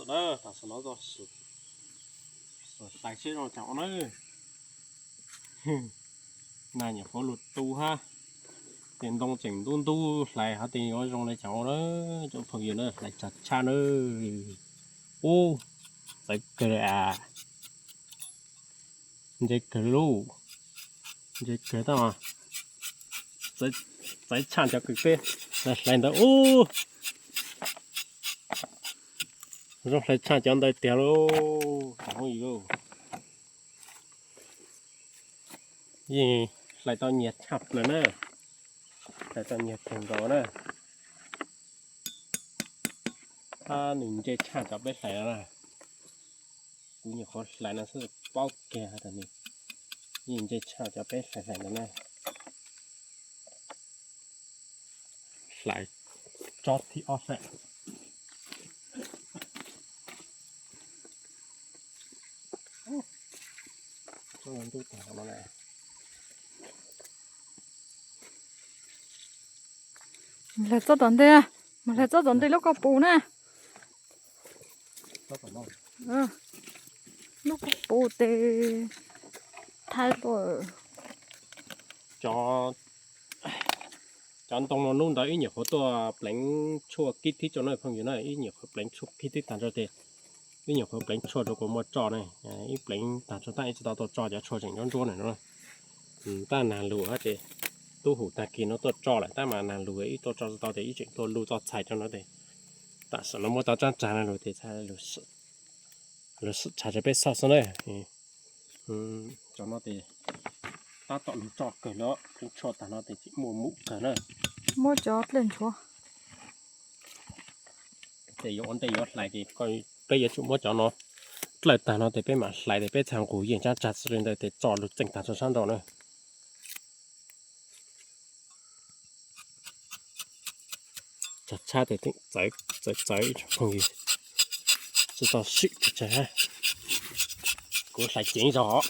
Na, tam sim no txoj hlais siab zoo caag ua na. Nag nyuam qhuav lug tu hab, ces ntoo tseem ntub ntub, hlais hov tes yuav zoo le caag ua na. Cov phooj ywg na, hlais tshaj tshaj na. Ub, txawv kawg li as. Ntse kawg lauj, ntse kawg tab, txawv tshaj cov kws peb hlais ntawd ub. Zoo hlais tshaj cov ntawd tiag lauj, cov phooj ywg lauj. Yeej hlais tau nyias tshaj plaws na, hlais tau nyias kawg nkaus na. Tab nws ntse tshaj cov peb hlais no na. Kuv nyuam qhuav hlais no xwb paub kiag tas nws yeej ntse tshaj cov peb hlais hlais ntawd na. Hlais tsob thib ob saib. Mus hlais txoj tom ntej, mus hlais txoj tom ntej lub kauj pus na. Lub kauj pus tes thaij tuaj. Cov ntoo no hnub ntawd ib nyuam qhuav tuaj pleev tshuaj kib thib tso na phooj ywg na, ib nyuam qhuav pleev tshuaj kib thib tag nrho tes, ib nyuam qhuav pleev tshuaj rau kuas muaj tso ne, ib pleev tag nrho tab ib tsis tau tuaj tso cov tshuaj tseem ntsuab ntsuab na. Tab nag lug hab ces tub hum tag kis no tuaj tso lawm tab mas nag lug ib tuaj tso tsis tau tes ib tseem tuaj lug txoj txhais rau no tes tam sim no muab tau tsab tsag no lug tes lug tshav rau peb xauj xwb na. Cov no tes tab tom lug tso kawg li, pleev tshuaj tag no tes tseem muaj mus kawg na. Muab cov dlej nchuav. Ces yuav ua ntej yuav hlais ces peb yuav tsum muab cov no dlawj tag no tes peb mam hlais tes peb txhaj nqus yeej tsab tsag xwb li ntawd tes tso lug txeej tag tso sab nraud na. Tsag tshab tes txawv txawv txawv ib tsoom phooj ywg, tsis tau sim pes tsawg hab. Kuv hlais ceev zog os.